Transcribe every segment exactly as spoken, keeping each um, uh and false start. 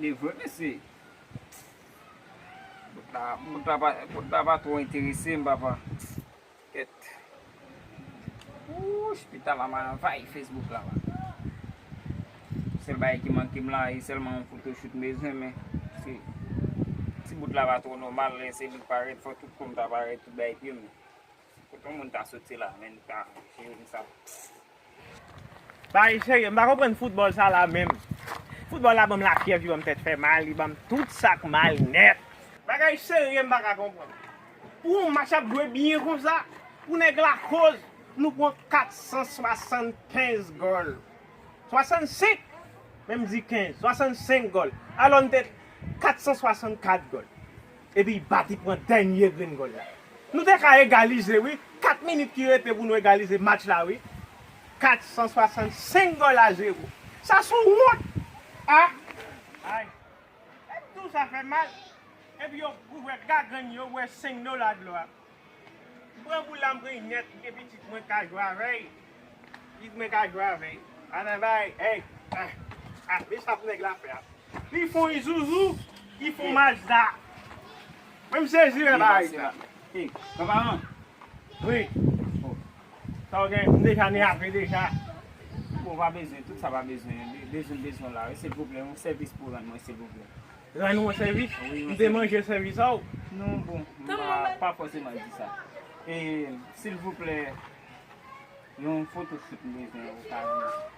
Li vre, mesye. Bout la, bout la pa, bout la pa twò enterese m, papa. Kèt. Wouch, pita la, m anvayi Facebook la, la. Sèl bagay ki manke m la, e sèlman yon photoshoot m bezwen, men se ti bout la pa twò nòmal, lè se li k parèt, fò tout kò m ta parèt, tout bagay pye m. Kote yon moun ta soti la, men li ta jere m sa. Bagay serye, m pa konprann foutbòl sa la menm. Foutbòl la ban m lafyèv, li ban m tèt fè mal, li ban m tout sa k mal nèt. Bagay serye, m pa ka konprann. Pou yon match ap jwe byen konsa, pou nèg la koz, nou pran kat san swasannkenz gòl. Swasannsenk, men m di kenz, swasannsenk gòl. Alò, n te kat san swasannkat gòl. Epi li bat, li pran dènye grenn gòl la. Nou te ka egalize, wi. Kat minit ki rete pou nou egalize match la, wi. Kat san swasannsenk gòl a zewo. Sa se yon wont. Ah! Ay! Epi tou sa fè mal. Epi yo ouvè gagrenn yo, wè senk dola dlo a. M pran boul la, m pran li nèt, gen pitit mwen ka jwe avè l. Pitit mwen ka jwe avè l. Ann bay, hey, ah, ah, men sa pou nèg la fè a. Li fon Isuzu, li fon Mazda. Mwen m sezi wè bagay sa. Hey, granparan. Wi. Oh. Sa w gen, m deja nève deja. Bon, pa bezwen, tout sa pa bezwen. Bezwen, bezwen la, wi, silvouplè, yon sèvis pou rann mwen, silvouplè. Rann ou yon sèvis? Wi, m te manje sèvis a w. Non, bon, m pa, pa fòseman di sa. E, silvouplè, yon photoshoot m bezwen, ou ka rann mwen.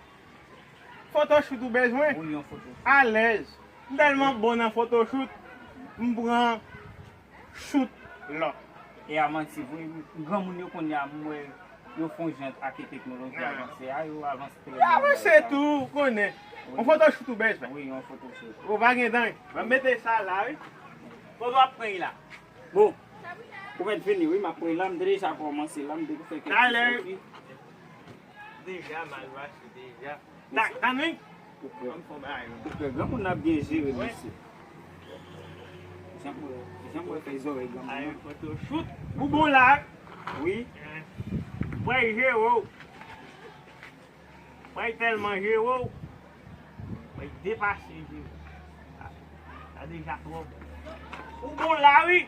Photoshoot ou bezwen? Wi, yon photoshoot. Alèz. M tèlman bon nan photoshoot, m pran shoot lòt. E a manti vre, granmoun yo kounye a, m wè yo fon jan ak teknoloji avanse a, yo avanse trè byen. Yo avanse tou, ou konnen. Wi. Yon photoshoot ou bezwen? Wi, yon photoshoot. Ou pa gen danje. Ban m mete sa la, wi. Kote w ap pran la? Bon, ou mèt vini, wi, m ap pran la, m te deja kòmanse la, m te fè kèk ti sèlfi. Deja, m al mache deja. Tann wi. Ou kwè granmoun nan ap byen jere, mesye? Jan mwen, jan mwen fè zòrèy granmoun nan. Ou bon la? Wi. Mwen jere w. Mwen tèlman jere w. Mwen depase jere. Sa deja twò bon. Ou bon la, wi.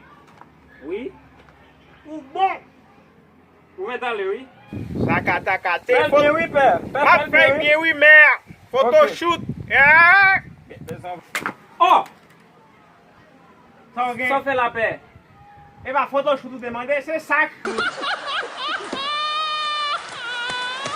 Wi. Ou bon. Ou mèt ale, wi. Sakatakate. Fè l byen, wi, pè. Pè, fè l byen, wi, mè. Photoshoot. Oh! Sa w gen? Sa w fè la, pè? E pa photoshoot ou te mande, se sa k shoot.